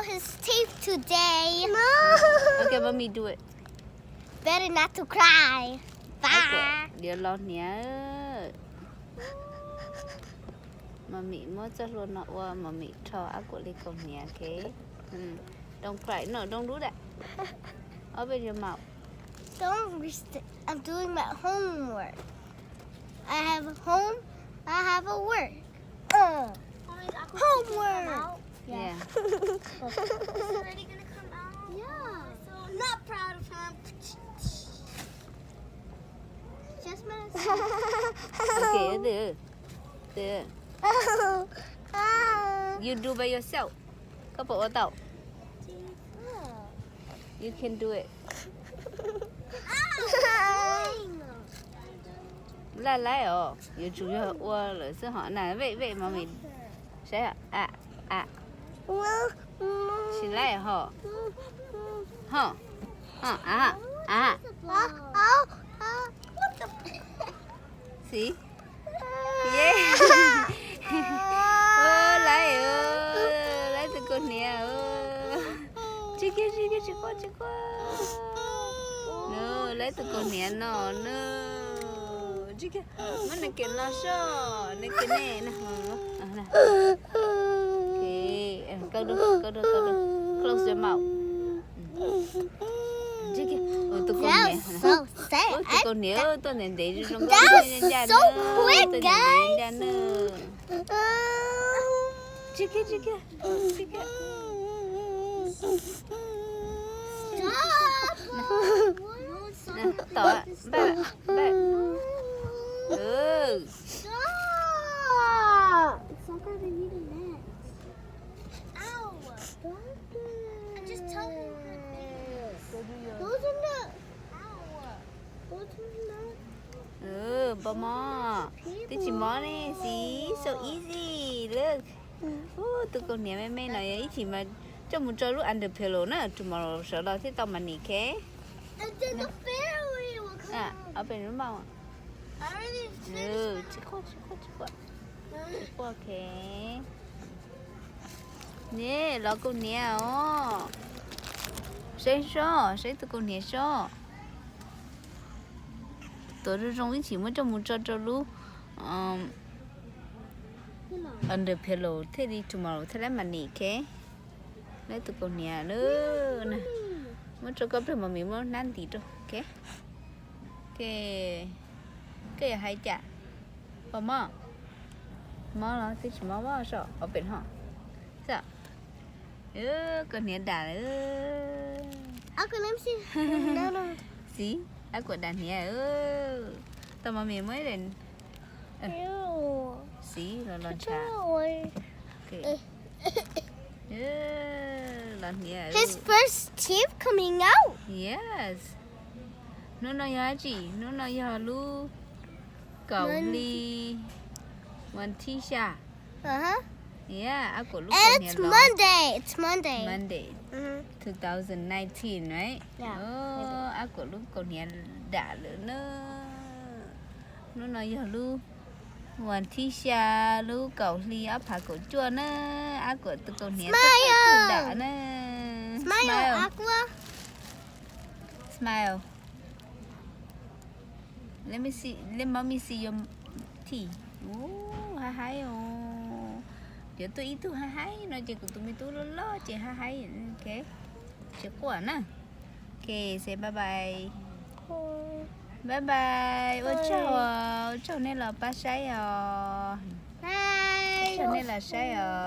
His teeth today. No. Okay, mommy do it. Better not to cry. Bye. Diav los hniav. Mommy muab txoj hlua no ua mommy rho Ab Kuam li kaus hniav, okay? Don't cry. No, don't do that. Open your mouth. Don't restrict. I'm doing my homework. I have a home. I have a work. Uh, homework. Yeah. It's already gonna come out. Yeah. So I'm not proud of him. Just my. Okay, do. Do. You do by yourself. Koj puas ua tau? You can do it. Laj laib os, yuav tsum yog ua lawm xwb hos na. Wait, wait, mommy. Saib, a, a. Tsis laib hos. Ho, a, a. See? Yeah. Laib, laib tus kaus hniav. Tsis kiag, tsis kiag, tsis quaj, tsis quaj. No, laib tus kaus hniav no na. Tsis kiag, muab nws kev los soj, nws kev ne na. Kaw rau, kaw rau, kaw rau. Close your mouth. Tus kaus hniav, tus kaus hniav tuaj ntev ntev zoo zoo nkauj ncaj ncaj na, tuaj ntev ntev ncaj na. Tsis kiag, tsis kiag, tsis kiag. Tom, npaj, npaj. Stop! It's not that I need a net. Ow! Don't do that. I'm just telling you her things. Those are not. Ow! Those are not. Pos mov, twb tsis mob ne, see, so easy, look. Tus kaus hniav me me no yog ib chim mas coj mus tso lub under pillow na, tomorrow sawv los thiaj tau money, okay? Open your mouth. Tsis quaj, tsis quaj, tsis quaj. Tsis quaj, okay. Ne, los kaus hniav os. Saib sob, saib tus kaus hniav sob. Tuav zoo zoo ib chim muab coj mus tso rau lub under pillow thiaj li tomorrow thiaj laib money, okay? Laib tus kaus hniav na. Muab rau koj pliag, mommy muab hnab ntim rau, okay? Koj yuav hais cas? Pos mov? Mob los twb tsis mob, mob so, open hos. Kaus hniav dam lawm. See, Ab Kuam dam hniav. Tau mommy muab ib daim. See, los los ntshav. Los hniav. His first teeth coming out. Yes. Hnub no yog dab tsi? Hnub no yog lub kaum hli, vas thib xya. Yeah, Ab Kuam lub kaus hniav los. Monday. It's Monday. Monday, two thousand nineteen, right? Ab Kuam lub kaus hniav dam lawm na. Hnub no yog lub vas thib xya, lub kaum hli ob phav kaum cuaj na. Ab Kuam tus kaus hniav twb dam na. Smile. Smile. Let me see, let mommy see your teeth. Ub, haib haib os. Yuav tuaj ib tug haib haib no ces kuv tus me tub loj loj ces haib haib, okay. Tsis quaj na. Okay, say bye bye. Bye bye, ua tsaug, ua tsaug nej los pab saib os. Ua tsaug nej los saib os.